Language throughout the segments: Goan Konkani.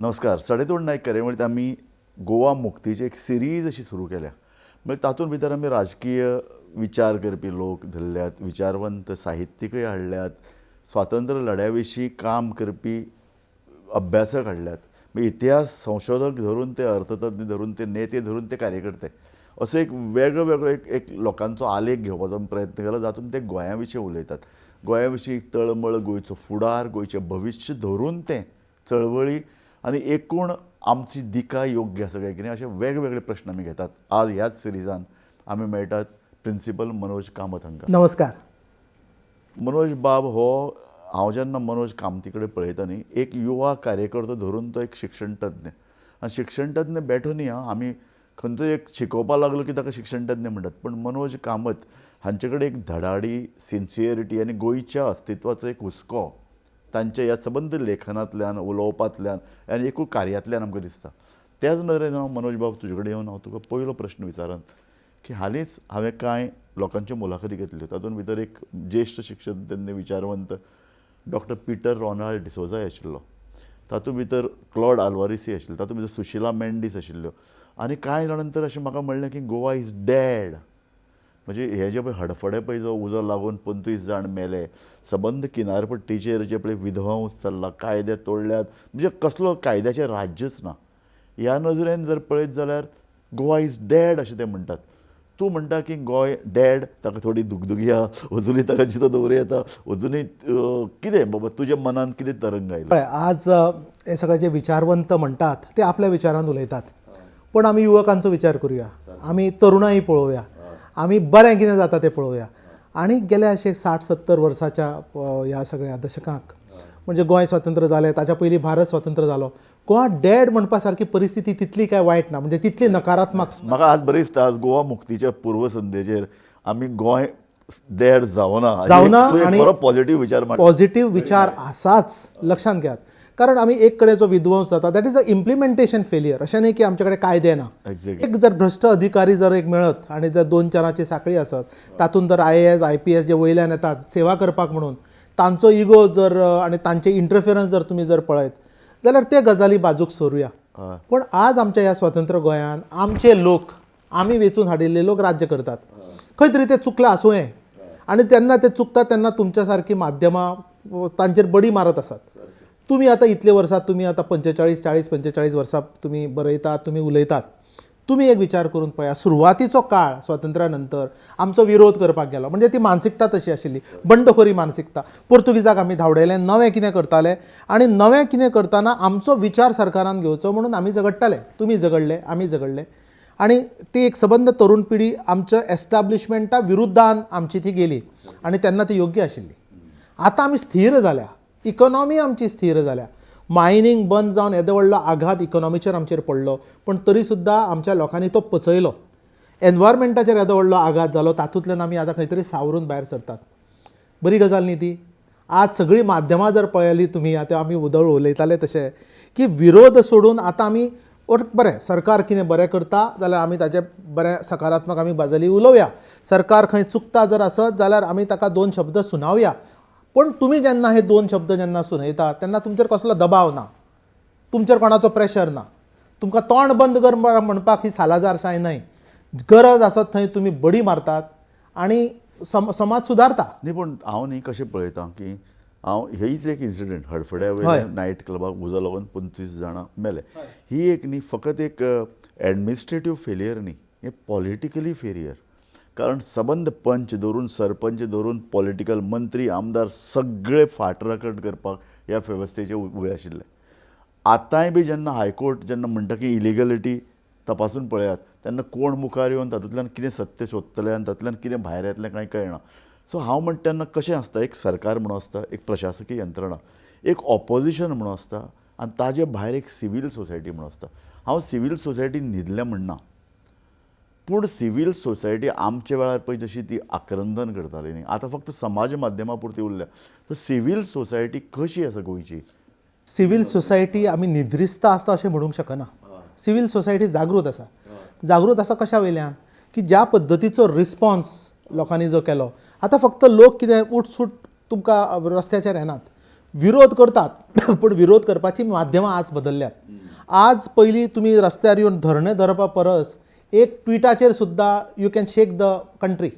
नमस्कार. साडेतोड नायक कार्यावळींत आमी गोवा मुक्तीची एक सिरीज अशी सुरू केल्या. म्हणजे तातूंत भितर आमी राजकीय विचार करपी लोक धरल्यात, विचारवंत साहित्यिकय हाडल्यात, स्वातंत्र्य लढ्या विशीं काम करपी अभ्यासक हाडल्यात, म्हणजे इतिहास संशोधक धरून ते अर्थतज्ञ धरून ते नेते धरून ते कार्यकर्ते, असो एक वेगळो वेगळो एक एक लोकांचो आलेख घेवपाचो आमी प्रयत्न केला, जातून ते गोंया विशीं उलयतात. गोंया विशीं तळमळ, गोंयचो फुडार, गोंयचें भविश्य धरून ते चळवळी आनी एकूण आमची दिका योग्य आसा काय कितें, अशे वेगवेगळे प्रश्न आमी घेतात. आज ह्याच सिरिजान आमी मेळटात प्रिंसिपल मनोज कामत हांकां. नमस्कार. मनोज बाब हो, हांव जेन्ना मनोज कामती कडेन पळयता न्ही, एक युवा कार्यकर्तो धरून तो एक शिक्षणतज्ञ. आनी शिक्षणतज्ञ बेठो न्ही, आं, आमी खंयचो एक शिकोवपाक लागलो की ताका शिक्षणतज्ञ म्हणटात, पण मनोज कामत हांचे कडेन एक धडाडी, सिन्सियरिटी आनी गोंयच्या अस्तित्वाचो एक हुस्को तांच्या ह्या सबंद लेखनांतल्यान, उलोवपांतल्यान आनी एकूण कार्यांतल्यान आमकां दिसता. त्याच नदरेन हांव मनोज बाब तुजे कडेन येवन हांव तुका पयलो प्रश्न विचारन की हालींच हांवें कांय लोकांच्यो मुलाखती घेतल्यो, तातूंत भितर एक ज्येश्ठ शिक्षण विचारवंत डॉक्टर पिटर रोनाल्ड डिसोजाय आशिल्लो, तातूंत भितर क्लॉड आल्वारीसी आशिल्लो, तातूंत भितर सुशिला मेंडीस आशिल्ल्यो, आनी कांय जाणांनी तर अशें म्हाका म्हणलें की गोवा is dead. म्हणजे हे जे पळय हडफडे पळय जो उजो लागून 25 जाण मेले, सबंद किनारपट्टीचेर जे पळय विध्वंस चल्ला, कायदे तोडल्यात, म्हणजे कसलो कायद्याचें राज्यच ना. ह्या नजरेन जर पळयत जाल्यार गोवा is dead अशें ते म्हणटात. तूं म्हणटा की गोंय डॅड, ताका थोडी दुगदुगी आहा, अजुनूय ताका जितो दवरूं येता, अजुनूय कितें बाबा तुज्या मनान कितें तरंग आयलो? पळय, आज हे सगळे जे विचारवंत म्हणटात ते आपल्या विचारान उलयतात, पण आमी युवकांचो विचार करुया, आमी तरुणाई पळोवया, आमी बरें कितें जाता तें पळोवया. आनी गेल्या अशें 60-70 वर्साच्या ह्या सगळ्या दशकांक, म्हणजे गोंय स्वतंत्र जालें ताच्या पयलीं भारत स्वतंत्र जालो, गोवा डॅड म्हणपा सारकी परिस्थिती तितली काय वायट ना, म्हणजे तितली नकारात्मक. म्हाका आज बरें दिसता, आज गोवा मुक्तीच्या पूर्वसंध्येचेर आमी गोंय डॅड जावना जावना आनी बरो पॉझिटिव्ह विचार मांड. पॉझिटिव्ह विचार आसाच, लक्षांत घेयात. कारण आमी एक कडेन जो विध्वंस जाता, that is a implementation failure. अशें न्ही की आमचे कडेन कायदे ना. एक जर भ्रश्ट अधिकारी जर एक मेळत आनी जर 2-4 साखळी आसत, तातूंत जर IAS IPS जे वयल्यान येतात सेवा करपाक म्हणून, तांचो इगो जर आनी तांचे इंटरफिरन्स जर तुमी जर पळयत जाल्यार ते गजाली बाजूक सोरुया. पण आज आमच्या ह्या स्वतंत्र गोंयांत आमचे लोक, आमी वेंचून हाडिल्ले लोक राज्य करतात. खंय तरी ते चुकलां आसूं यें, आनी तेन्ना ते चुकता तेन्ना तुमच्या सारकी माध्यमां तांचेर बडी मारत आसात. तुमी आतां इतले वर्सां, तुमी आतां 45, 40, 45 वर्सां तुमी बरयतात, तुमी उलयतात. तुमी एक विचार करून पळया, सुरवातीचो काळ स्वातंत्र्या नंतर आमचो विरोध करपाक गेलो, म्हणजे ती मानसिकता तशी आशिल्ली, बंडखोरी मानसिकता. पोर्तुगीजाक आमी धांवडायले, नवें कितें करताले आनी नवें कितें करतना आमचो विचार सरकारान घेवचो म्हणून आमी झगडटाले. तुमी झगडले, आमी झगडले, आनी ती एक सबंद तरुण पिढी आमच्या एस्टाब्लिशमेंटा विरुद्धान आमची ती गेली आनी तेन्ना ती योग्य आशिल्ली. आतां आमी स्थीर जाल्या, इकॉनॉमी आमची स्थीर जाल्या, मायनींग बंद जावन येदो व्हडलो आघात इकॉनॉमीचेर आमचेर पडलो, पण तरी सुद्दां आमच्या लोकांनी तो पचयलो. एनवायरमेंटाचेर येदो व्हडलो आघात जालो, तातूंतल्यान आमी आतां खंय तरी सावरून भायर सरतात. बरी गजाल न्ही ती. आज सगळीं माध्यमां जर पळयली तुमी, आतां आमी उदळ उलयताले तशें की विरोध सोडून आतां आमी बरें सरकार कितें बरें करता जाल्यार आमी ताचें बरें सकारात्मक आमी गजाली उलोवया, सरकार खंय चुकता जर आसत जाल्यार आमी ताका 2 शब्द सुनावया. पण तुमी जेन्ना हे 2 शब्द जेन्ना सुनयता तेन्ना तुमचेर कसलो दबाव ना, तुमचेर कोणाचो प्रेशर ना, तुमकां तोंड बंद कर म्हणपाक ही सालाझारशाय न्हय. गरज आसत थंय तुमी बडी मारतात आनी समाज सुदारता. न्ही, पूण हांव न्ही कशें पळयता की हांव हीच एक इन्सिडंट हडफड्या वयल्या नायट क्लबाक उजो लागून 25 जाणां मेले, ही एक न्ही फकत एक एडमिनिस्ट्रेटीव फेलियर न्ही, हें पॉलिटिकली फेलियर. कारण सबंद पंच धरून सरपंच धरून पॉलिटिकल मंत्री आमदार सगळे फाटराखण करपाक ह्या वेवस्थेचे उबे आशिल्ले. आतांय बी जेन्ना हायकोर्ट जेन्ना म्हणटा की इलिगलिटी तपासून पळयात, तेन्ना कोण मुखार येवन तातूंतल्यान कितें सत्य सोदतले आनी तातूंतल्यान कितें भायर येतलें कांय कळना. सो हांव म्हणटा तेन्ना कशें आसता, एक सरकार म्हणून आसता, एक प्रशासकीय यंत्रणा, एक ऑपोजिशन म्हणून आसता, आनी ताजे भायर एक सिवील सोसायटी म्हणून आसता. हांव सिवील सोसायटी न्हिदल्या म्हणना, पूण सिवील सोसायटी आमच्या वेळार पळय जशी ती आक्रंदन करताली न्ही, आतां फक्त समाज माध्यमां पुरती उरल्या. सो सिवील सोसायटी कशी आसा गोंयची? सिवील सोसायटी आमी निद्रिस्त आसता अशें म्हणूंक शकना. सिवील सोसायटी जागृत आसा. जागृत आसा कशा वयल्यान की ज्या पद्दतीचो रिस्पॉन्स लोकांनी जो केलो, आतां फक्त लोक कितें उठसूट तुमकां रस्त्याचेर येनात, विरोध करतात पूण विरोध करपाची माध्यमां आज बदलल्यात. आज पयलीं तुमी रस्त्यार येवन धरणे धरपा परस एक ट्विटाचेर सुद्दां you can shake the country.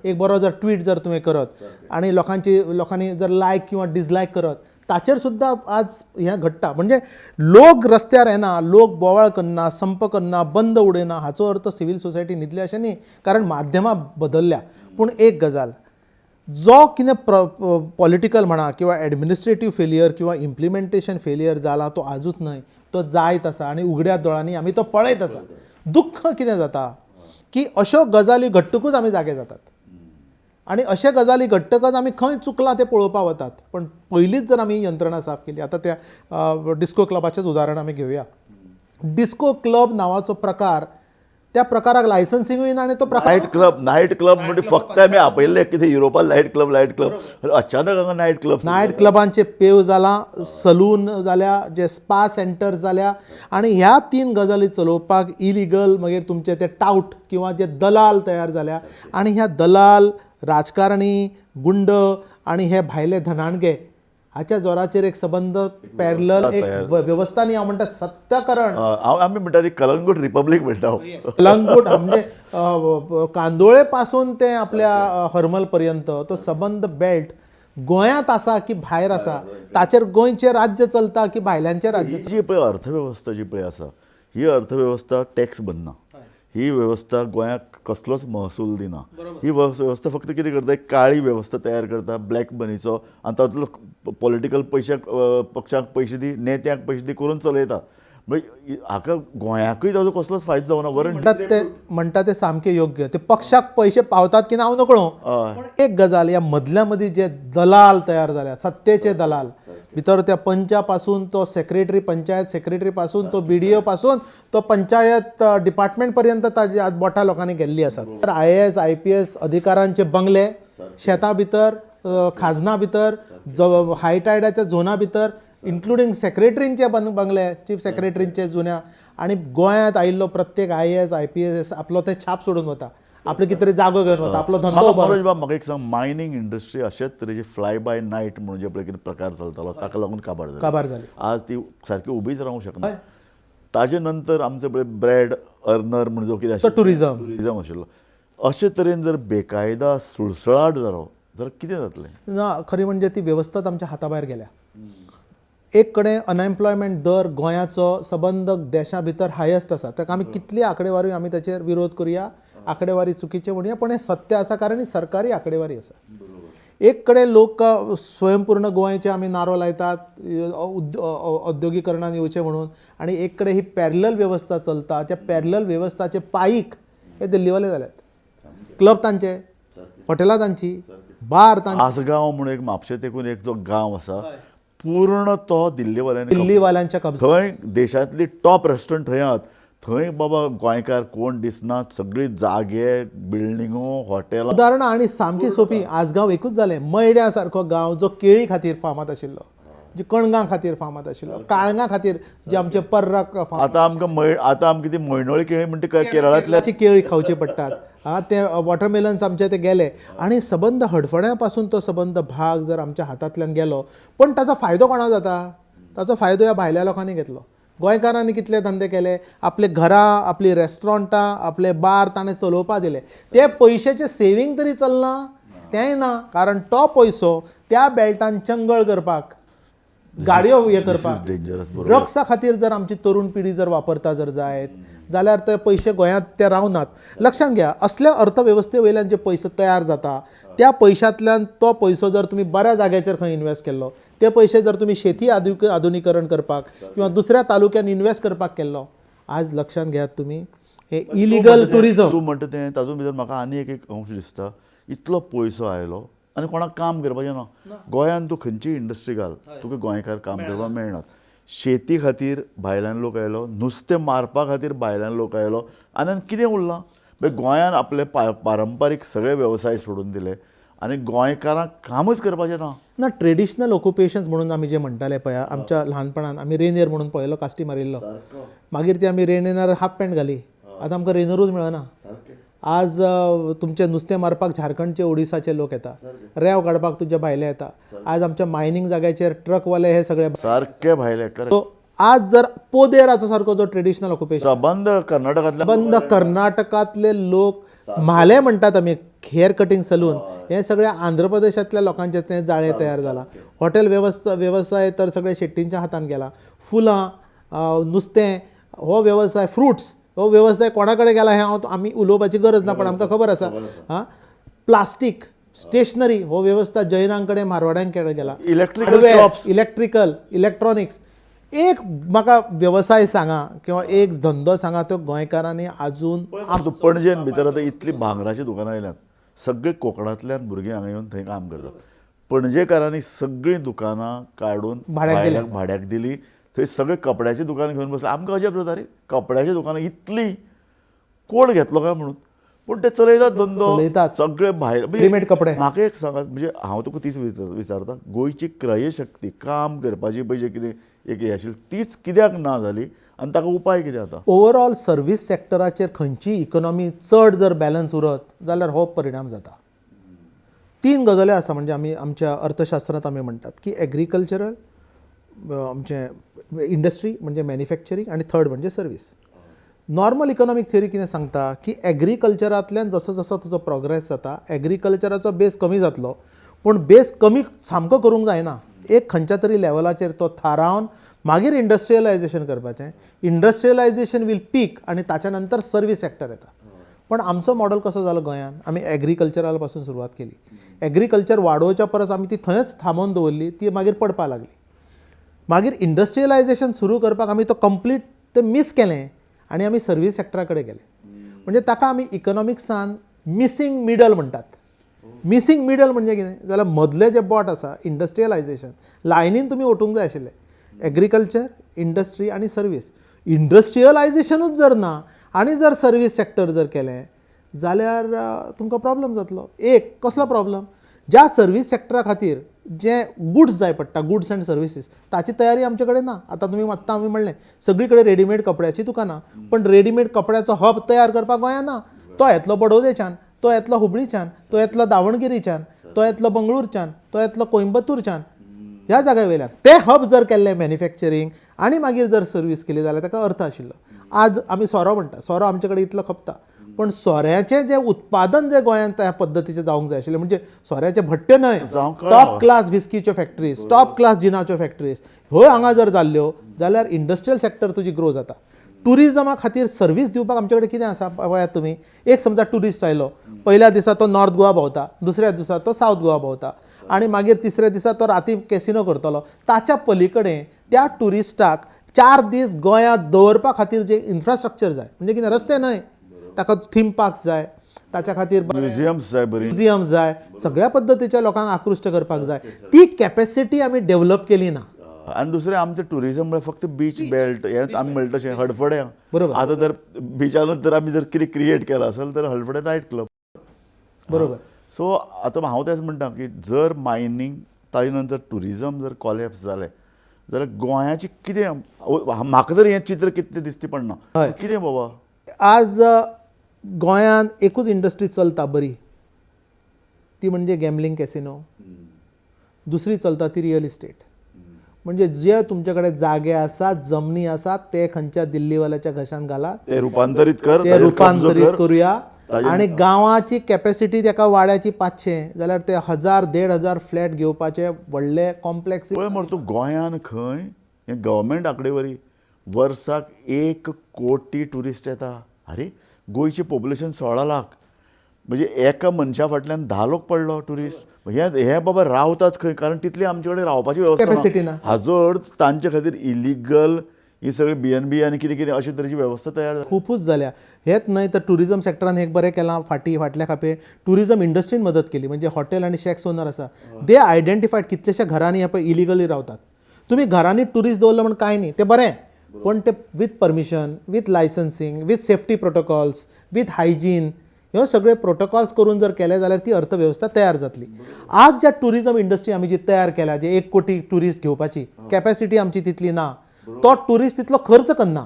एक बरो जर ट्वीट जर तुवें करत आनी लोकांनी जर लायक किंवा डिसलायक करत ताचेर सुद्दां आज हें घडटा. म्हणजे लोक रस्त्यार येना, लोक बोवाळ करना, संप करना, बंद उडयना, हाचो अर्थ सिवील सोसायटी न्हिदली अशें न्ही, कारण माध्यमां बदलल्या. पूण एक गजाल, जो कितें पॉलिटिकल म्हणा किंवा एडमिनिस्ट्रेटीव फेलियर किंवा इम्प्लिमेंटेशन फेलियर जाला तो आजूच न्हय, तो जायत आसा आनी उगड्या दोळ्यांनी आमी तो पळयत आसा. दुख्ख कितें जाता की अश्यो गजाली घडटकूच आमी जागे जातात आनी अशे गजाली घडटकच आमी खंय चुकलां तें पळोवपाक वतात. पण पयलींच जर आमी यंत्रणा साफ केली, आतां त्या डिस्को क्लबाचेंच उदाहरण आमी घेवया. डिस्को क्लब नांवाचो प्रकार, त्या प्रकाराक लायसन्सिंगूय ना आनी तो प्रकार नायट क्लब म्हणजे फक्त आमी आपयल्ले कितें युरोपान लायट क्लब लायट क्लब, अचानक हांगा नायट क्लब. नायट क्लबांचे पेव जाला, सलून जाल्या, जे स्पा सेंटर जाल्या, आनी ह्या तीन गजाली चलोवपाक इलिगल मागीर तुमचे ते टावट किंवा जे दलाल तयार जाल्या आनी ह्या दलाल, राजकारणी, गुंड आनी हे भायले धनाणगे हाच्या जोराचेर एक सबंद पॅरलल एक वेवस्था न्ही, हांव म्हणटा सत्ताकरण. आमी म्हणटा कलंगूट रिपब्लीक म्हणटा. कलंगूट म्हणजे कांदोळे पासून ते आपल्या हरमल पर्यंत तो सबंद बेल्ट गोंयांत आसा की भायर आसा, ताचेर गोंयचें राज्य चलता की भायल्यांचें राज्य. ही जी पळय अर्थवेवस्था जी पळय आसा, ही अर्थवेवस्था टॅक्स भरना, ही वेवस्था गोंयाक कसलोच महसूल दिना. ही वेवस्था फक्त कितें करता, एक काळी वेवस्था तयार करता ब्लॅक मनीचो, आनी तातूंतलो पॉलिटिकल पयशाक पक्षाक पयशे दी, नेत्यांक पयशे दी करून चलयता. म्हणजे हाका गोंयाकूय ताजो कसलोच फायदो जावना. वरण म्हणटा ते सामकें योग्य, ते पक्षाक पयशे पावतात की ना हांव नकळो. पण एक गजाल, ह्या मदल्या मदीं जे दलाल तयार जाल्या, सत्तेचे दलाल भितर, त्या पंचा पासून तो सेक्रेटरी, पंचायत सेक्रेटरी पासून तो BDO पासून तो पंचायत डिपार्टमेंट पर्यंत ताजी आज बोटां लोकांनी गेल्ली आसात. तर IAS IPS अधिकारांचे बंगले शेतां भितर, खाजना भितर, हाय टायडाच्या झोना भितर, इन्क्लुडींग सेक्रेटरींचे बंगले, चीफ सेक्रेटरींचे जुन्या. आनी गोंयांत आयिल्लो प्रत्येक IAS IPS आपलो ते छाप सोडून वता, आपले कितें तरी जागो घेवन वता, आपलो धंदो. मनोज बाब, म्हाका एक सांग, मायनींग इंडस्ट्री अशेच तरेची फ्लाय बाय नायट म्हणून जे पळय कितें प्रकार चलतालो ताका लागून काबार जाली, काबार जाली. आज ती सारकी उबीच रावूंक शकना. ताजे नंतर आमचे पळय ब्रेड अर्नर म्हणून जो कितें टुरिजम टुरिजम आशिल्लो, अशे तरेन जर बेकायदा सुळसुळाट जालो जाल्यार कितें जातलें? ना, खरी म्हणजे ती वेवस्थाच आमच्या हाता भायर गेल्या. एक कडेन अनएम्प्लॉयमेंट दर गोंयाचो सबंद देशा भितर हायस्ट आसा, ताका आमी कितली आंकडेवारी आमी ताचेर विरोध करुया, आंकडेवारी चुकीचे म्हणया, पण हें सत्य आसा कारण ही सरकारी आंकडेवारी आसा. एक कडेन लोक स्वयंपूर्ण गोंयचे आमी नारो लायतात, औद्योगिकरणान येवचें म्हणून, आनी एक कडेन ही पॅरलल वेवस्था चलता. त्या पॅरलल वेवस्थाचे पायीक हे दिल्लीवाले जाल्यात. क्लब तांचे, हॉटेलां तांची, बार तांचे. आसगांव म्हणून एक म्हापशें तेकून एक जो गांव आसा पूर्ण तो दिल्लीवाल्यांनी, दिल्लीवाल्यांच्या कब्जा. थंय देशांतली टॉप रेस्टॉरंट थंय आहात, थंय बाबा गोंयकार कोण दिसना, सगळी जागे, बिल्डिंगो, हॉटेलां. उदाहरणां आनी सामकी सोंपी, आसगांव एकूच जालें, मयड्या सारको गांव जो केळी खातीर फामाद आशिल्लो, जी कणगां खातीर फामाद आशिल्लो, काळंगा खातीर जे आमचे पर्राक फामाद. आतां आमकां आतां आमकां ती मयणोळी केळी म्हणटा केरळांतल्या केळी खावची पडटात. आं, ते वॉटरमेलन्स आमचे ते गेले आनी सबंद हडफड्या पासून तो सबंद भाग जर आमच्या हातांतल्यान गेलो, पण ताचो फायदो कोणाक जाता? ताचो फायदो ह्या भायल्या लोकांनी घेतलो. गोंयकारांनी कितले धंदे केले, आपले घरां, आपली रेस्टॉरंटां, आपले बार ताणें चलोवपा दिले. ते पयशेचें सेवींग तरी चल्लां तेंय ना, कारण तो पयसो त्या बेल्टान चंगळ करपाक, गाडयो हे करपाक, ड्रग्सा खातीर जर आमची तरुण पिढी जर वापरता जर जायत जाल्यार ते पयशे गोंयांत ते रावनात. लक्षांत घ्या, असल्या अर्थवेवस्थे वयल्यान जे पयशे तयार जाता त्या पयशांतल्यान तो पयसो जर तुमी बऱ्या जाग्याचेर खंय इन्वेस्ट केल्लो, ते पयशे जर तुमी शेती आधुनिकरण करपाक किंवा दुसऱ्या तालुक्यान इन्वेस्ट करपाक केल्लो, आज लक्षांत घेयात तुमी हे इलिगल टुरिजम. तूं म्हणटा तें तातूंत भितर म्हाका आनी एक अंश दिसता, इतलो पयसो आयलो आनी कोणाक काम करपाचें ना. गोंयांत तूं खंयची इंडस्ट्री घाल, तुका गोंयकार काम करपाक मेळनात. शेती खातीर भायल्यान लोक आयलो, नुस्तें मारपा खातीर भायल्यान लोक आयलो, आनी कितें उरलां? गोंयांत आपले पारंपारीक सगळे वेवसाय सोडून दिले आनी गोंयकारांक कामच करपाचें ना. ना, ट्रेडिशनल ऑक्युपेशन्स म्हणून आमी जे म्हणटाले पळय, आमच्या ल्हानपणान आमी रेनियर म्हणून पळयलो, कास्टी मारिल्लो, मागीर ती आमी रेनियर हाफ पॅन्ट घाली, आतां आमकां रेनियरूच मेळना. आज तुमचें नुस्तें मारपाक झारखंडचे, ओडिसाचे लोक येता, रेंव काडपाक तुजे भायले येता. आज आमच्या मायनींग जाग्याचेर ट्रकवाले हे सगळे सारके भायले. सो आज जर पोदेराचो सारको जो ट्रेडिशनल ऑक्युपेशन, सबंद कर्नाटकांतले, सबंद कर्नाटकांतले लोक, म्हाले म्हणटात आमी, हेअर कटिंग सलून हे सगळे आंध्र प्रदेशांतल्या लोकांचे ते जाळें तयार जाला. हॉटेल वेवसाय तर सगळे शेट्टींच्या हातान गेला. फुलां, नुस्तें हो वेवसाय, फ्रुट्स हो वेवसाय कोणा कडेन गेला हें हांव आमी उलोवपाची गरज ना, पण आमकां खबर आसा. हां, प्लास्टीक, स्टेशनरी हो वेवस्था जैनां कडेन, मारवाड्यां कडेन गेला. Electrical shops, electrical, electronics. एक म्हाका वेवसाय सांगा किंवा एक धंदो सांगा तो गोंयकारांनी आजून. पणजेन भितर आतां इतलीं भांगराचीं दुकानां आयल्यांत, सगळे कोकणांतल्यान भुरगीं हांगा येवन थंय काम करतात. पणजेकारांनी सगळीं दुकानां काडून भाड्याक दिली. थंय सगळे कपड्याचीं दुकानां घेवन बसले. आमकां अजाप जाता, रे कपड्याचीं दुकानां इतलीं कोण घेतलो काय म्हणून, पूण ते चलयतात धंदो सगळे भायर रेडीमेड कपडे. म्हाका एक सांगात, म्हणजे हांव तुका तीच विचारता, गोंयची क्रयशक्ती काम करपाची पळय कितें एक हें आशिल्ली तीच कित्याक ना जाली आनी ताका उपाय कितें आतां? ओवरऑल सर्वीस सेक्टराचेर खंयची इकोनॉमी चड जर बॅलन्स उरत जाल्यार हो परिणाम जाता. तीन गजाली आसा, म्हणजे आमी आमच्या अर्थशास्त्रांत आमी म्हणटात की एग्रीकल्चरल, आमचें इंडस्ट्री म्हणजे मॅन्युफॅक्चरींग, आनी थर्ड म्हणजे सर्वीस. नॉर्मल इकॉनॉमीक थियरी कितें सांगता की एग्रीकल्चरांतल्यान जसो जसो तुजो प्रोग्रेस जाता, एग्रीकल्चराचो बेस कमी जातलो, पूण बेस कमी सामको करूंक जायना, एक खंयच्या तरी लेवलाचेर तो थारावन मागीर इंडस्ट्रियलायजेशन करपाचें. इंडस्ट्रियलायजेशन वील पीक आनी ताच्या नंतर सर्वीस सेक्टर येता. पण आमचो मॉडल कसो जालो गोंयांत, आमी एग्रीकल्चरा पासून सुरवात केली. एग्रीकल्चर वाडोवच्या परस आमी ती थंयच थांबोवन दवरली, ती मागीर पडपाक लागली. मागीर इंडस्ट्रियलायजेशन सुरू करपाक आमी तो कंप्लीट ते मीस केलें आनी आमी सर्वीस सेक्टरा कडेन गेले. म्हणजे ताका आमी इकॉनॉमिक्सान मिसींग मिडल म्हणटात. मिसींग मिडल म्हणजे कितें जाल्यार मदलें जें बोट आसा इंडस्ट्रियलायजेशन लायनीन तुमी वटूंक जाय आशिल्लें, एग्रीकल्चर, इंडस्ट्री आनी सर्वीस. इंडस्ट्रियलायजेशनूच जर ना आनी जर सर्वीस सेक्टर जर केलें जाल्यार तुमकां प्रॉब्लम जातलो. एक कसलो प्रॉब्लम, ज्या सर्वीस सेक्टरा खातीर जे गुड्स जाय पडटा, गुड्स अँड सर्विसीस, ताची तयारी आमचे कडेन ना. आतां तुमी आत्तां आमी म्हणलें सगळी कडेन रेडीमेड कपड्याची दुकानां, पण रेडीमेड कपड्याचो हब तयार करपाक गोंयांत ना. तो येतलो बडोदेच्यान, तो येतलो हुबळीच्यान, तो येतलो दावणगिरीच्यान, तो येतलो बंगळूरच्यान, तो येतलो कोइंबतूरच्यान, ह्या जाग्या वयल्यान. ते हब जर केल्ले मॅन्युफॅक्चरींग आनी मागीर जर सर्वीस केली जाल्यार ताका अर्थ आशिल्लो. आज आमी सोरो म्हणटा, सोरो आमचे कडेन इतलो खपता, पण सोऱ्याचें जें उत्पादन जें गोंयांत त्या पद्दतीचें जावंक जाय आशिल्लें, म्हणजे सोऱ्याचे भट्टे न्हय, टॉप क्लास विस्कीच्यो फॅक्टरीज, टॉप क्लास जिनाच्यो फॅक्टरीज ह्यो हांगा जर जाल्ल्यो जाल्यार इंडस्ट्रियल सेक्टर तुजी ग्रो जाता. ट्युरिजमा खातीर सर्वीस दिवपाक आमचे कडेन कितें आसा पळयात तुमी. एक समजा ट्युरिस्ट आयलो, पयल्या दिसा तो नॉर्थ गोवा भोंवता, दुसऱ्या दिसा तो सावथ गोवा भोंवता, आनी मागीर तिसऱ्या दिसा तो राती कॅसिनो करतलो. ताच्या पली कडेन त्या ट्युरिस्टाक 4 दीस गोंयांत दवरपा खातीर जे इन्फ्रास्ट्रक्चर जाय, म्हणजे कितें रस्ते न्हय, ताका थीम पार्क्स जाय, ताच्या खातीर म्युझियम्स जाय, बरी म्युझियम्स जाय, सगळ्या पद्दतीच्या लोकांक आकृश्ट करपाक जाय. ती कॅपॅसिटी आमी डेव्हलप केली ना. आनी दुसरें आमचें ट्युरिजम म्हळ्यार फक्त बीच बेल्ट हें आमी म्हणटा तशें हडफड्यां. बरोबर. आतां जर बिचानूच जर आमी जर कितें क्रिएट केलां असेल तर हडफड्यां नायट क्लब. बरोबर. सो आतां हांव तेंच म्हणटा की जर मायनींग ताजे नंतर ट्युरिजम जर कॉलेप्स जालें जाल्यार गोंयाची कितें, म्हाका तरी हें चित्र कितलें दिसती पडना. कितें बाबा आज गोंयांत एकूच इंडस्ट्री चलता बरी, ती म्हणजे गॅमलिंग कॅसिनो. दुसरी चलता ती रियल इस्टेट. म्हणजे जे तुमचे कडेन जागे आसात, जमनी आसात, ते खंयच्या दिल्लीवाल्याच्या घशान घालात, ते रुपांतरीत कर, ते रुपांतरीत करुया. आनी गांवाची कॅपॅसिटी तेका वाड्याची 500 जाल्यार ते 1000 1500 फ्लॅट घेवपाचे व्हडले कॉम्प्लेक्स. पळय मरे तूं गोंयान खंय हें गव्हर्मेंट आंकडेवरी वर्साक 1 कोटी ट्युरिस्ट येता. अरे गोंयचें पॉप्युलेशन 16 लाख, म्हणजे एका मनशा फाटल्यान 10 लोक पडलो ट्युरिस्ट. हे बाबा रावतात खंय, कारण तितली आमचे कडेन रावपाची वेवस्था ना. हाजो अर्थ तांचे खातीर इलिगल ही सगळी BNB आनी कितें कितें अशे तरेची वेवस्था तयार जाली खुपूच जाल्या. हेच न्हय तर ट्युरिजम सेक्टरान एक बरें केलां, फाटल्या खापे ट्युरिजम इंडस्ट्रीन मदत केली. म्हणजे हॉटेल आनी शॅक्स ओनर आसा, दे आयडेंटिफायड कितलेशा घरांनी हे पळय इलिगली रावतात. तुमी घरांनी ट्युरिस्ट दवरलो म्हण कांय न्ही, तें बरें, पण ते with permission, with licensing, with safety protocols, with hygiene, ह्यो सगळे प्रोटोकॉल्स करून जर केले जाल्यार ती अर्थवेवस्था तयार जातली. आज ज्या ट्युरिजम इंडस्ट्री आमी जी तयार केल्या, जे 1 कोटी ट्युरिस्ट घेवपाची कॅपॅसिटी आमची तितली ना, तो ट्युरिस्ट तितलो खर्च करना,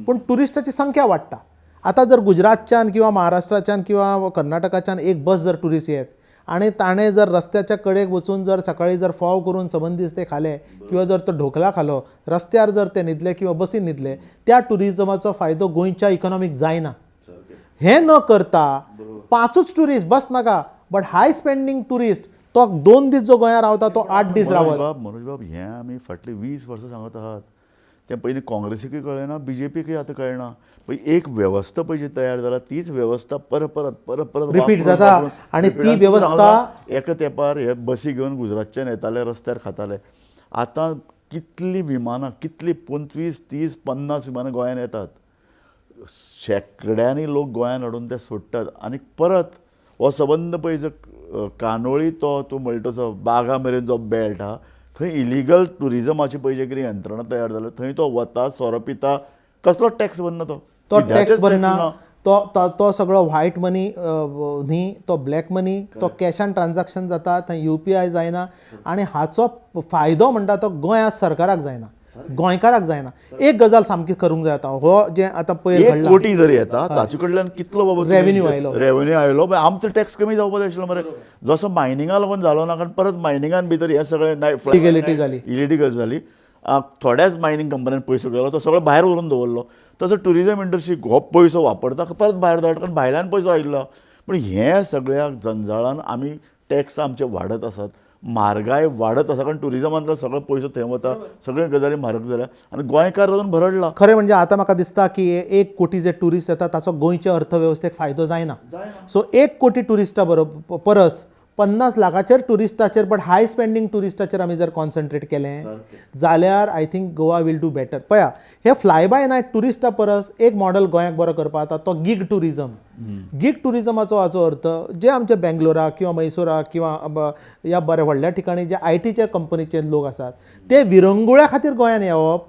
पूण ट्युरिस्टाची संख्या वाडटा. आतां जर गुजरातच्यान किंवा महाराष्ट्राच्यान किंवा कर्नाटकाच्यान एक बस जर टुरिस्ट येत आनी ताणें जर रस्त्याच्या कडेक वचून जर सकाळी जर फोव करून सबंद दीस ते खाले किंवा जर तो ढोकला खालो, रस्त्यार जर ते न्हिदले किंवा बसीन न्हिदले, त्या टुरिजमाचो फायदो गोंयच्या इकॉनॉमीक जायना. हें न करता 5 टुरिस्ट बस नाका, बट हाय स्पेंडींग टुरिस्ट तो 2 दीस जो गोंयांत रावता तो 8 दीस रावत. मनोज बाब, हें आमी फाटलीं 20 वर्सां सांगत आहात. तें पयलीं काँग्रेसीकय कळ्ळें ना, बीजेपीकय आतां कळना. पळय एक वेवस्था पळय जी तयार जाला तीच वेवस्था परत परत परत परत रिपीट जाता आनी ती वेवस्था एका तेंपार हे बसी घेवन गुजरातच्यान येताले, रस्त्यार खाताले. आतां कितलीं विमानां, कितलीं 25, 30, 50 विमानां गोंयांत येतात, शेंकड्यांनी लोक गोंयांत हाडून ते सोडटात. आनी परत हो सबंद पळय जो कानोळी तो तूं म्हणटा तसो बागा मेरेन जो बेल्ट आहा थंय इलिगल टुरिजमाची पळय जे कितें यंत्रणा तयार जाल्या थंय तो वता, सोरो पिता, कसलो टॅक्स भरना तो, तो टॅक्स भरना, तो तो सगळो व्हायट मनी न्ही, तो ब्लॅक मनी, तो कॅशान ट्रान्जॅक्शन जाता, थंय UPI जायना. आनी हाचो फायदो म्हणटा तो गोंया सरकाराक जायना, गोंयकाराक जायना. एक गजाल सामकी करूंक जाय आतां, हो जे आतां पयर 1 कोटी जर येता ताचे कडल्यान कितलो बाबा रेवेन्यू आयलो, रेवेन्यू आयलो, आमचो टॅक्स कमी जावपाक जाय आशिल्लो मरे. जसो मायनिंगा लागून जालो ना, कारण परत मायनिंगान भितर हे सगळें इलिगलिटी जाली, इलिगल जाली. थोड्याच मायनिंग कंपन्यान पयसो गेलो तो सगळो भायर व्हरून दवरलो. तसो टुरिजम इंडस्ट्री हो पयसो वापरता, परत भायर धाडटा, कारण भायल्यान पयसो आयिल्लो. पूण हे सगळ्या जंजाळान आमी टॅक्स आमचे वाडत आसात, म्हारगाय वाडत आसा, कारण टुरिजमांतलो सगळो पयसो थंय वता, सगळ्यो गजाली म्हारग जाल्या आनी गोंयकार अजून भरडला. खरें म्हणजे आतां म्हाका दिसता की 1 कोटी जे टुरिस्ट येता ताचो गोंयचे अर्थवेवस्थेक फायदो जायना. सो 1 कोटी टुरिस्टा बरोबर परस 50 लाखाचेर टुरिस्टाचेर, बट हाय स्पेंडींग टुरिस्टाचेर आमी जर कॉन्सन्ट्रेट केलें जाल्यार I think Goa will do better. पळया हे फ्लाय बाय नायट टुरिस्टा परस एक मॉडल गोंयाक बरो करपाक जाता तो गीग टुरिजम. गीग टुरिजमाचो हाचो अर्थ जे आमचे बेंगलोराक किंवा मैसुराक किंवा ह्या बऱ्या व्हडल्या ठिकाणी जे आयटीच्या कंपनीचे लोक आसात ते विरंगुळ्या खातीर गोंयान येवप,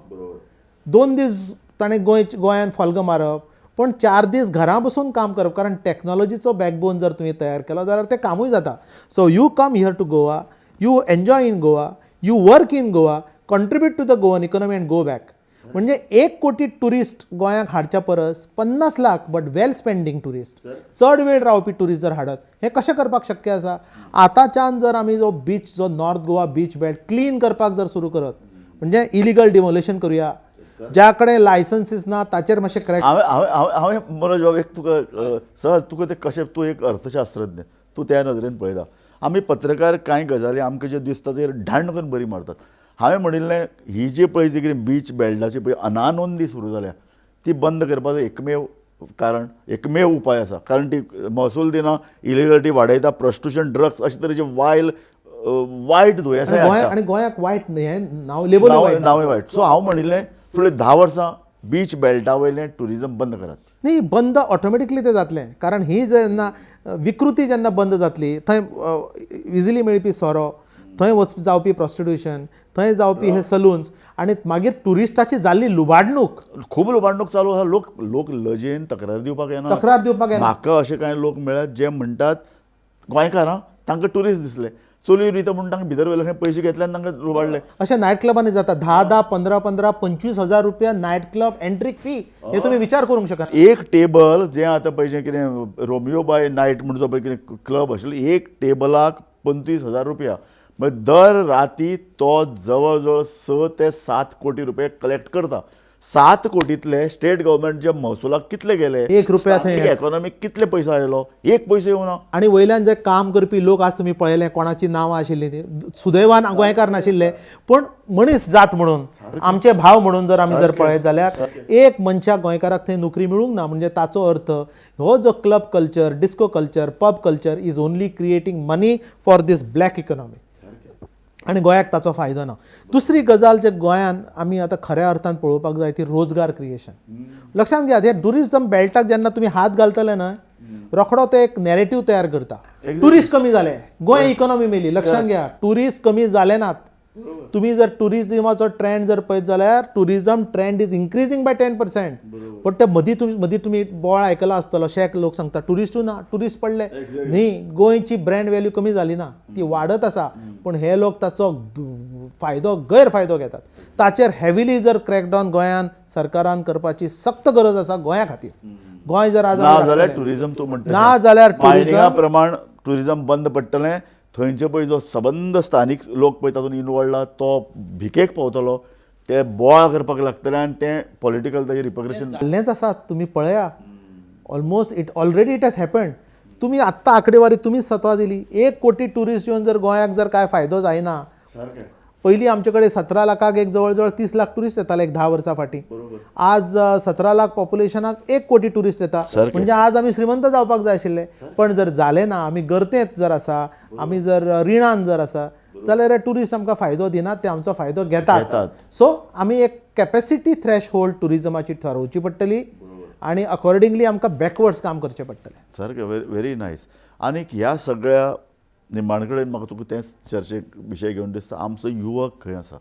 2 दीस ताणें गोंयान फोल्गां मारप, पण 4 दीस घरा बसून काम करप. कारण टॅक्नॉलॉजीचो बॅकबोन जर तुवें तयार केलो जाल्यार तें कामूय जाता. So you come here to Goa, you enjoy in Goa, you work in Goa, contribute to the Goan economy and go back. म्हणजे 1 कोटी टुरिस्ट गोंयाक हाडच्या परस 50 lakh but well spending tourist, चड वेळ रावपी टुरिस्ट जर हाडत, हें कशें करपाक शक्य आसा? आतांच्यान जर आमी जो बीच, जो north Goa beach belt clean करपाक जर सुरू करत, म्हणजे इलिगल डिमोलेशन करुया, ज्या कडेन लायसन्सीस ना ताचेर मातशें क्रॅक. हांवें मनोज बाब एक तुका सहज तुका तें कशें, तूं एक अर्थशास्त्रज्ञ, तूं त्या नदरेन पळयता. आमी पत्रकार कांय गजाली आमकां ज्यो दिसता तेर ढांड करून बरी मारतात. हांवें म्हणिल्लें ही जी पळय जी कितें बीच बेल्टाची पळय अनानोंदी सुरू जाल्या ती बंद करपाचो एकमेव कारण, एकमेव उपाय आसा. कारण ती महसूल दिना, इलिगलिटी वाडयता, प्रोस्टिट्यूशन, ड्रग्स अशे तरेचे वायट दुयेंसां. आनी गोंयाक वायट हें नांव लेबल, नांवूय वायट. सो हांव म्हणिल्लें फुडले 10 वर्सां बीच बेल्टा वयलें टुरिजम बंद करात. न्ही, बंद ऑटोमॅटिकली तें जातलें. कारण ही जेन्ना विकृती जेन्ना बंद जातली, थंय इजिली मेळपी सोरो, थंय जावपी प्रोस्टिट्यूशन, थंय जावपी हे सलून्स, आनी मागीर टुरिस्टाची जाल्ली लुबाडणूक, खूब लुबाडणूक चालू आसा. लोक लजेन तक्रार दिवपाक येना, तक्रार दिवपाक येना. म्हाका अशे कांय लोक मेळ्ळ्यात जे म्हणटात गोंयकार तांकां टुरिस्ट दिसले, चलयो दिता म्हूण तांकां भितर व्हेले, खंय पयशे घेतले आनी तांकां लुबाडले. अशे नायट क्लबांनी जाता 10-10, 15-15, 25 हजार रुपया नायट क्लब एंट्री फी. हे तुमी विचार करूंक शकता. एक टेबल जें आतां पळय जें कितें रोमियो बाय नायट म्हूण जो पळय कितें क्लब आशिल्लो, एक टेबलाक 25,000 रुपया, म्हणजे दर राती तो जवळ जवळ 6 ते 7 कोटी रुपये कलेक्ट करता. 7 कोटींतले स्टेट गव्हर्मेंटच्या महसुलाक कितले गेले? 1 रुपया थंय इकॉनॉमीक कितले पयसो आयलो? 1 पयसो येवना. आनी वयल्यान जे काम करपी लोक आज तुमी पळयले कोणाची नांवां आशिल्लीं ती सुदैवान गोंयकार नाशिल्ले, पूण मनीस जात म्हणून, आमचे भाव म्हणून जर आमी जर पळयत जाल्यार एक मनशाक गोंयकाराक थंय नोकरी मेळूंक ना. म्हणजे ताचो अर्थ हो जो club culture, disco culture, pub culture is only creating money for this black economy, आनी गोंयाक ताचो फायदो ना. दुसरी गजाल जे गोंयान आमी आतां खऱ्या अर्थान पळोवपाक जाय ती रोजगार क्रिएशन. लक्षांत घेयात, हे टुरिजम बेल्टाक जेन्ना तुमी हात घालतले न्हय, रोखडो ते एक नॅरेटीव तयार करता, टुरिस्ट कमी जाले, गोंय इकॉनॉमी मेली. लक्षांत घेया, टुरिस्ट कमी जाले नात. तुमी जर टुरिजमाचो ट्रेंड जर पळयत जाल्यार tourism trend is increasing by 10%. पण ते मदीं तुमी बोवाळ आयकला आसतलो, शेक लोक सांगता टुरिस्टूय ना, टुरिस्ट पडले. न्ही, गोंयची ब्रँड व्हॅल्यू कमी जाली ना, ती वाडत आसा, पूण हे लोक ताचो फायदो गैरफायदो घेतात. ताचेर हेविली जर क्रॅकडावन गोंयान सरकारान करपाची सक्त गरज आसा गोंया खातीर. गोंय जर आज ना जाल्यार टुरिझम तूं म्हणटा ना जाल्यार मायनिंगा प्रमाण टुरिझम बंद पडटलें. थंयचे पळय जो सबंद स्थानीक लोक पळय तातूंत इनवॉल्ड तो भिकेक पावतलो, ते बोवाळ करपाक लागतले आनी तें पॉलिटिकल ताजें रिपरकशन जाल्लेंच आसा. तुमी पळया, almost it already it has happened. तुमी आत्तां आंकडेवारी तुमी स्वता दिली, 1 कोटी ट्युरिस्ट येवन जर गोंयाक जर कांय फायदो जायना. पयलीं आमचे कडेन 17 लाखाक एक जवळ जवळ 30 लाख ट्युरिस्ट येताले एक 10 वर्सां फाटीं. आज 17 लाख पॉप्युलेशनाक 1 कोटी ट्युरिस्ट येता, म्हणजे आज आमी श्रीमंत जावपाक जाय आशिल्ले. पण जर जालें ना, आमी गर्तेंत जर आसा, आमी जर रिणान जर आसा जाल्यार ट्युरिस्ट आमकां फायदो दिनात, ते आमचो फायदो घेतात. सो आमी एक कॅपेसिटी थ्रेश होल्ड ट्युरिजमाची थारोवची पडटली आनी अकॉर्डिंगली आमकां बॅकवर्ड्स काम करचें पडटलें. सारकें, व्हेरी नायस. आनीक ह्या सगळ्या निमाण कडेन म्हाका तुका तेंच चर्चेक विशय घेवन दिसता, आमचो युवक खंय आसा,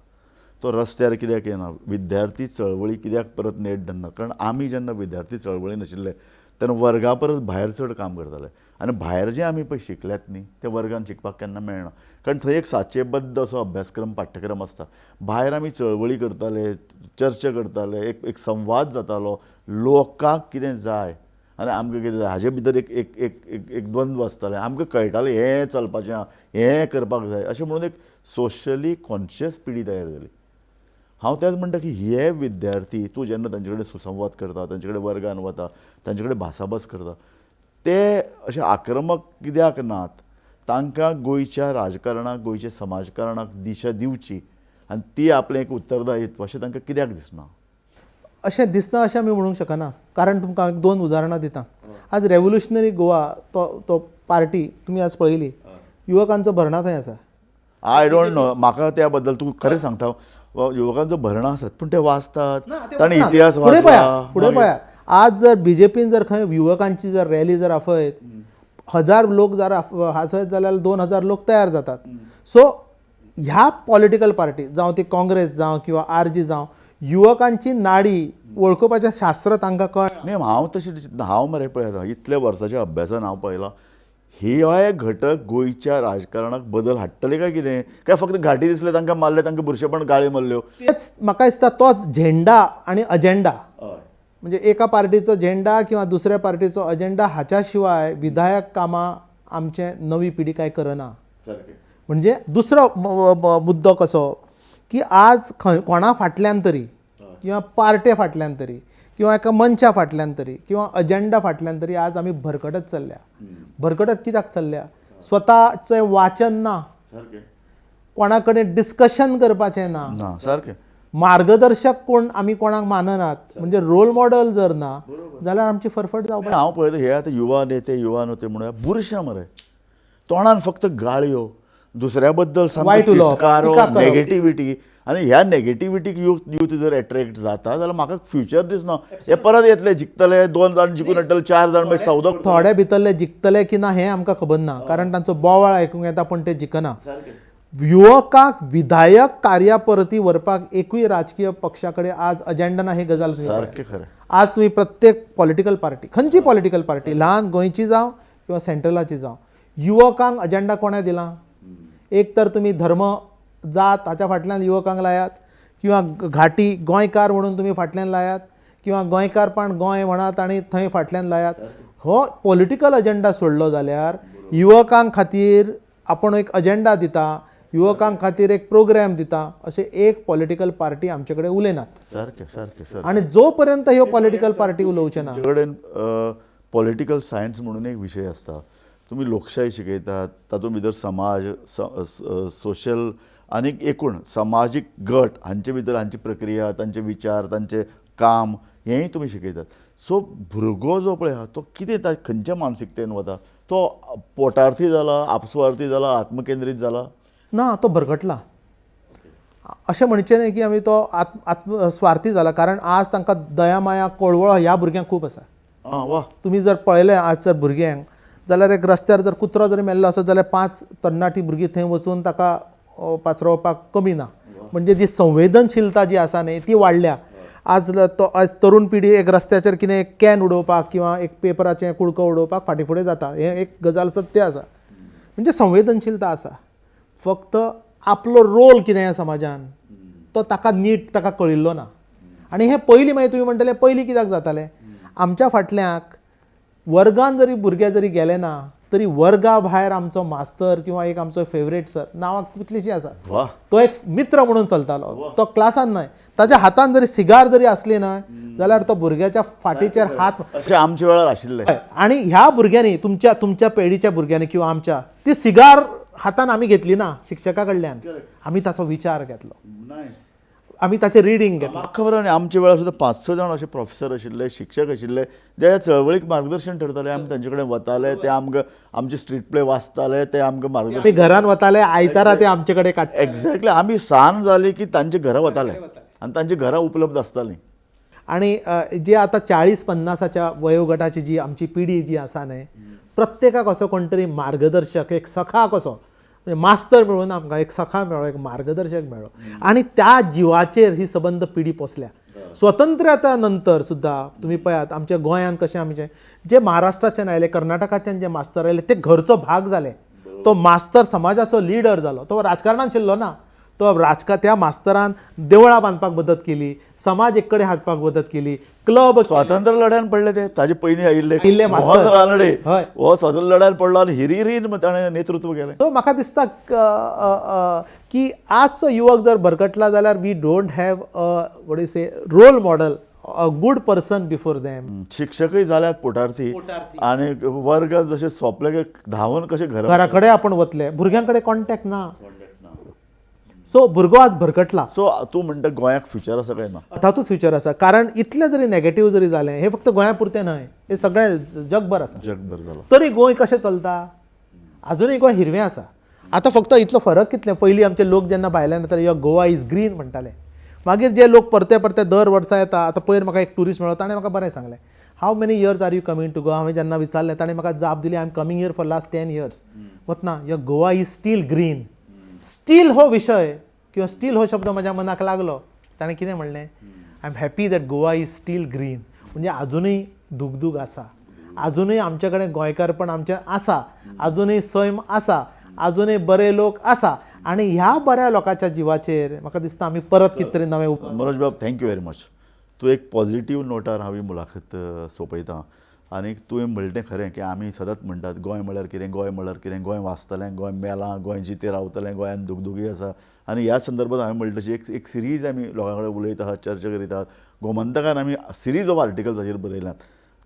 तो रस्त्यार कित्याक येना, विद्यार्थी चळवळी कित्याक परत नेट धरना? कारण आमी जेन्ना विद्यार्थी चळवळी नाशिल्ले तेन्ना वर्गा परस भायर चड काम करताले आनी भायर जें आमी पळय शिकल्यात न्ही तें वर्गान शिकपाक केन्ना मेळना, कारण थंय एक साचेबद्द असो अभ्यासक्रम पाठ्यक्रम आसता. भायर आमी चळवळी करताले, चर्चा करताले, एक एक संवाद जातालो, लोकांक कितें जाय आनी आमकां कितें जाय हाजे भितर एक एक एक एक एक द्वंद्व आसतालें. आमकां कळटालें हें चलपाचें आहा, हें करपाक जाय, अशें म्हणून एक सोशली कॉन्शियस पिढी तयार जाली. हांव तेंच म्हणटा की हे विद्यार्थी तूं जेन्ना तांचे कडेन सुसंवाद करता, तांचे कडेन वर्गान वता, तांचे कडेन भासाभास करता, ते अशे आक्रमक कित्याक नात? तांकां गोंयच्या राजकारणाक, गोंयच्या समाजकारणाक दिशा दिवची आनी ती आपलें एक उत्तरदायित्व अशें तांकां कित्याक दिसना? अशें दिसना अशें आमी म्हणूंक शकना, कारण तुमकां हांव 2 उदाहरणां दिता. आज रेव्होल्युशनरी गोवा तो पार्टी तुमी आज पळयली, युवकांचो भरणा थंय आसा. I don't know, म्हाका त्या बद्दल तूं खरें सांगता, युवकांचो भरणा आसात पूण ते वाचतात, तांणी इतिहास वाचला. फुडें पळया, आज जर बीजेपीन जर खंय युवकांची जर रॅली जर आफयत, 1000 लोक जर आसत जाल्यार 2000 लोक तयार जातात. सो ह्या पॉलिटिकल पार्टी जावं ती काँग्रेस जावं किंवा आरजी जावं, युवकांची नाडी वळखुपाचें शास्त्र तांकां कळना. न्ही, हांव तशें हांव मरे पळयता, इतल्या वर्साच्या अभ्यासान हांव पळयलां हे घटक गोंयच्या राजकारणाक बदल हाडटले काय कितें, काय फक्त घाटी दिसले तांकां मारले, तांकां बुरशेपण गाळी मारल्यो? तेच म्हाका दिसता तोच झेंडा आनी अजेंडा, म्हणजे एका पार्टीचो झेंडा किंवा दुसऱ्या पार्टीचो अजेंडा, हाच्या शिवाय विधायक कामां आमचे नवी पिढी काय करना. म्हणजे दुसरो मुद्दो कसो की आज खंय कोणा फाटल्यान तरी किंवा पार्टे फाटल्यान तरी किंवा एका मनशा फाटल्यान तरी किंवा अजेंडा फाटल्यान तरी आज आमी भरकटत चल्ल्या. भरकटत कित्याक चल्ल्या? स्वताचें वाचन ना, कोणा कडेन डिस्कशन करपाचें ना, सारकें मार्गदर्शक कोण आमी कोणाक माननात, म्हणजे रोल मॉडल जर ना जाल्यार आमची फरफट जावपाक. हांव पळयता हे आतां युवा नेते युवा नेते म्हणून बुरशे मरे, तोंडान फक्त गाळयो, दुसऱ्या बद्दल वायट उलोवप, नेगेटिविटी, आनी ह्या नेगेटिविटीक यूथ जर एट्रॅक्ट जाता जाल्यार म्हाका फ्युचर दिसना. हे परत येतले, जिखतले, 2 जाण जिखून हाडटले, 4 जाण मागीर सौदो. थोडे भितरले जिखतले की ना हें आमकां खबर ना, कारण तांचो बोवाळ आयकूंक येता पूण ते जिखना. युवकांक विधायक कार्या परती व्हरपाक एकूय राजकीय पक्षा कडेन आज अजेंडा ना, ही गजाल सारकें खरें. आज तुमी प्रत्येक पॉलिटिकल पार्टी, खंयची पॉलिटिकल पार्टी, ल्हान गोंयची जावं किंवा सेंट्रलाची जावं, युवकांक अजेंडा कोणें दिला? एक तर तुमी धर्म जात हाच्या फाटल्यान युवकांक लायात, किंवा घाटी गोंयकार म्हणून तुमी फाटल्यान लायात, किंवा गोंयकारपण गोंय म्हणात आनी थंय फाटल्यान लायात. हो पॉलिटिकल अजेंडा सोडलो जाल्यार युवकां खातीर आपूण एक अजेंडा दिता, युवकां खातीर एक प्रोग्राम दिता, अशें एक पॉलिटिकल पार्टी आमचे कडेन उलयनात. सारकें सारकें सारकें. आनी जो पर्यंत ह्यो पॉलिटिकल पार्टी उलोवच्यो ना. तुमचे कडेन पॉलिटिकल सायन्स म्हणून एक विशय आसता, तुमी लोकशाही शिकयतात, तातूंत भितर समाज, सोशल आनी एकूण समाजीक गट हांचे भितर हांची प्रक्रिया, तांचे विचार, तांचें काम हेंय तुमी शिकयतात. सो भुरगो जो पळय आहा तो कितें खंयच्या मानसिकतेन वता? तो पोटार्थी जाला, आपसुवार्थी जाला, आत्मकेंद्रीत जाला? ना, तो भरकटला. अशें म्हणचें न्हय की आमी तो आत्म स्वार्थी जाला, कारण आज तांकां दया माया कळवळो ह्या भुरग्यांक खूब आसा. वा, तुमी जर पळयलें आज जर भुरग्यांक जाल्यार एक रस्त्यार जर कुत्रो जरी मेल्लो आसत जाल्यार 5 तरणाटी भुरगीं थंय वचून ताका पाचरोवपाक कमी ना. म्हणजे जी संवेदनशीलता जी आसा न्ही ती वाडल्या. आज तो आज तरुण पिढी एक रस्त्याचेर कितें एक can उडोवपाक किंवा एक पेपराचें कुडको उडोवपाक फाटीं फुडें जाता, हें एक गजाल सत्य आसा. म्हणजे संवेदनशीलता आसा, फक्त आपलो रोल कितें ह्या समाजान तो ताका नीट ताका कळिल्लो ना. आनी हें पयलीं मागीर तुमी म्हणटले पयलीं कित्याक जातालें? आमच्या फाटल्याक वर्गान जरी भुरगे जरी गेले ना तरी वर्गा भायर आमचो मास्तर किंवा एक आमचो फेवरेट सर, नांवां कितलींशीं आसा, तो एक मित्र म्हणून चलतालो. तो क्लासान न्हय, ताच्या हातान जरी सिगार जरी आसली न्हय जाल्यार तो भुरग्याच्या फाटीचेर हात अशें आमच्या वेळार आशिल्लें. आणि ह्या भुरग्यांनी, तुमच्या तुमच्या पिढीच्या भुरग्यांनी किंवा आमच्या, ती सिगार हातान आमी घेतली ना शिक्षका कडल्यान, आमी ताचो विचार घेतलो, आमी ताचें रिडींग घेतलें. म्हाका खबर आनी आमच्या वेळार सुद्दां 5-6 जाण अशे प्रोफेसर आशिल्ले, शिक्षक आशिल्ले, जे ह्या चळवळीक मार्गदर्शन ठरताले. आमी तांचे कडेन वताले, ते आमकां आमचे स्ट्रीट प्ले वाचताले, ते आमकां मार्गदर्शन. आमी घरान वताले, आयतारा ते आमचे कडेन काडटा. एक्झॅक्टली, आमी सांज जाली की तांच्या घरा वताले आनी तांची घरां उपलब्ध आसतालीं. आणि जे आतां 40-50च्या वयोगटाची जी आमची पिढी जी आसा न्हय, प्रत्येकाक असो कोण तरी मार्गदर्शक, एक सखा कसो, म्हणजे मास्तर मेळून आमकां एक सखा मेळ्ळो, एक मार्गदर्शक मेळ्ळो आनी त्या जिवाचेर ही सबंद पिढी पोसल्या. स्वतंत्रता नंतर सुद्दां तुमी पळयात आमच्या गोंयांत कशें आमचें जे महाराष्ट्राच्यान आयले, कर्नाटकाच्यान जे मास्तर आयले ते घरचो भाग जाले. तो मास्तर समाजाचो लिडर जालो, तो राजकारणान शिल्लो ना, तो त्या मास्तरान देवळां बांदपाक मदत केली, समाज एक कडेन हाडपाक मदत केली, क्लब. स्वातंत्र्य लढ्यान पडले ते, ताजे पयलीं आयिल्ले आयिल्ले मास्तर. मोहन रानडे हय. हो स्वातंत्र्य लढ्यान पडलो आनी हिरिरीन ताणें नेतृत्व केलें. सो म्हाका दिसता की आजचो युवक जर भरकटला जाल्यार we don't have a what is a role model, a good person before them. शिक्षकय जाल्यात पोटार्थी, आनी वर्ग जशे सोंपले की धांवन कशे घरा घरा कडेन आपूण वतले, भुरग्यां कडेन कॉन्टेक्ट ना. सो भुरगो आज भरकटला. सो तूं म्हणटा गोंयाक फ्युचर आसा काय ना? तातूंत फ्युचर आसा, कारण इतलें जरी नॅगेटीव जरी जालें, हें फक्त गोंया पुरतें न्हय, हें सगळें जगभर आसा, जगभर जालां. तरी गोंय कशें चलता, आजुनूय गोंय हिरवें आसा. आतां फक्त इतलो फरक कितलें, पयलीं आमचे लोक जेन्ना भायल्यान येताले, यो गोवा is green म्हणटाले, मागीर जे लोक परते परते दर वर्सा येता. आतां पयर म्हाका एक ट्युरिस्ट मेळ्ळो, ताणें म्हाका बरें सांगलें, how many years are you coming to Goa? हांवें जेन्ना विचारलें ताणें म्हाका जाप दिली, I am coming here for last 10 years. वतना your Goa is still green. Still हो विशय किंवा स्टील हो शब्द म्हज्या मनाक लागलो. ताणें कितें म्हणलें, I am happy that Goa is still green. म्हणजे आजुनूय दुगदूग आसा, आजुनूय आमचे कडेन गोंयकारपण आमचें आसा, आजुनूय सैम आसा, आजुनूय बरे लोक आसा. आनी ह्या बऱ्या लोकांच्या जिवाचेर म्हाका दिसता आमी परत कितें तरी नवें मनोज बाब, thank you very much. तूं एक पॉझिटीव नोटार हांव ही मुलाखत सोंपयता. आनी तुवें म्हणलें तें खरें की आमी सदांच म्हणटात गोंय म्हळ्यार कितें, गोंय म्हळ्यार कितें, गोंय वाचतलें, गोंय मेलां, गोंय जितें रावतलें, गोंयांत दुगदुगी आसा. आनी ह्या संदर्भात हांवें म्हणलें तशी एक सिरीज आमी लोकां कडेन उलयता आहात, चर्चा करीत आहात. गोमंतकान आमी सिरीज ऑफ आर्टिकल्स हाजेर बरयल्यात.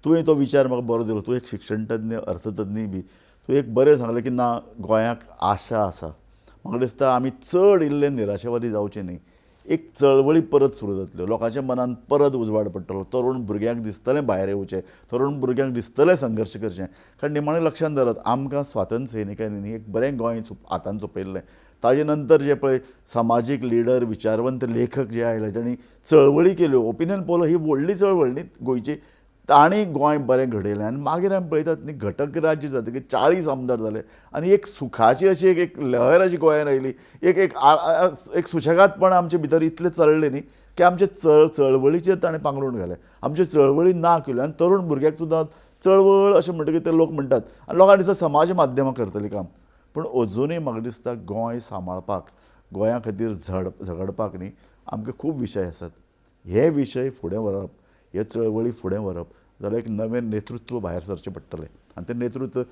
तुवें तो विचार म्हाका बरो दिलो. तूं एक शिक्षणतज्ञ, अर्थतज्ञ बी तूं एक बरें सांगलें की ना, गोंयाक आशा आसा. म्हाका दिसता आमी चड इल्ले निराशावादी जावचे न्ही. एक चळवळी परत सुरू जातल्यो, लोकांच्या मनान परत उजवाड पडटलो, तरुण भुरग्यांक दिसतलें भायर येवचें, तरुण भुरग्यांक दिसतलें संघर्श करचें. कारण निमाणें लक्षांत धरात, आमकां स्वातंत्र्य सैनिकांनी एक बरें गोंय हातान सोंपयल्लें. ताजे नंतर जे पळय सामाजीक लिडर, विचारवंत लेखक जे आयले, जांणी चळवळी केल्यो, ओपिनियन पोल ही व्हडली चळवळ न्ही गोंयची, तांणी गोंय बरें घडयलें. आनी मागीर आमी पळयतात न्ही, घटक राज्य जातकीर 40 आमदार जाले आनी एक सुखाची अशी एक लहर अशी गोंयांत आयली, एक एक एक सुशेगादपण आमचे भितर इतलें चल्लें न्ही की आमचे चळवळीचेर ताणें पांगरूण घालें, आमच्यो चळवळी ना केल्यो. आनी तरुण भुरग्याक सुद्दां चळवळ अशें म्हणटकीर ते लोक म्हणटात आनी लोकांक दिसता समाज माध्यमां करतलीं काम, पूण अजुनूय म्हाका दिसता गोंय सांबाळपाक, गोंया खातीर झगडपाक न्ही आमकां खूब विशय आसात. हे विशय फुडें व्हरप, हे चळवळी फुडें व्हरप जाल्यार एक नवें नेतृत्व भायर सरचें पडटलें. आनी तें नेतृत्व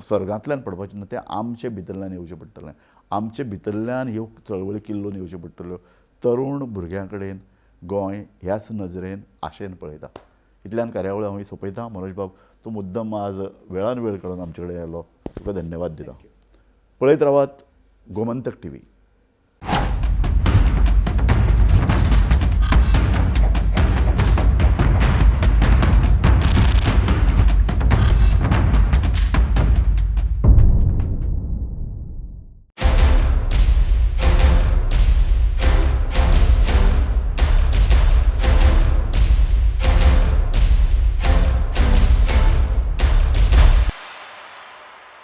स्वर्गांतल्यान पडपाचें ना, तें आमचे भितरल्यान येवचें पडटलें. आमचे भितरल्यान ह्यो चळवळी किल्लोवन येवच्यो पडटल्यो. तरुण भुरग्यां कडेन गोंय ह्याच नजरेन आशेन पळयता. इतल्यान कार्यावळ हांव सोंपयता. मनोज बाब, तूं मुद्दम आज वेळान वेळ काडून आमचे कडेन आयलो, तुका धन्यवाद दिता. पळयत रावात गोमंतक टीव्ही.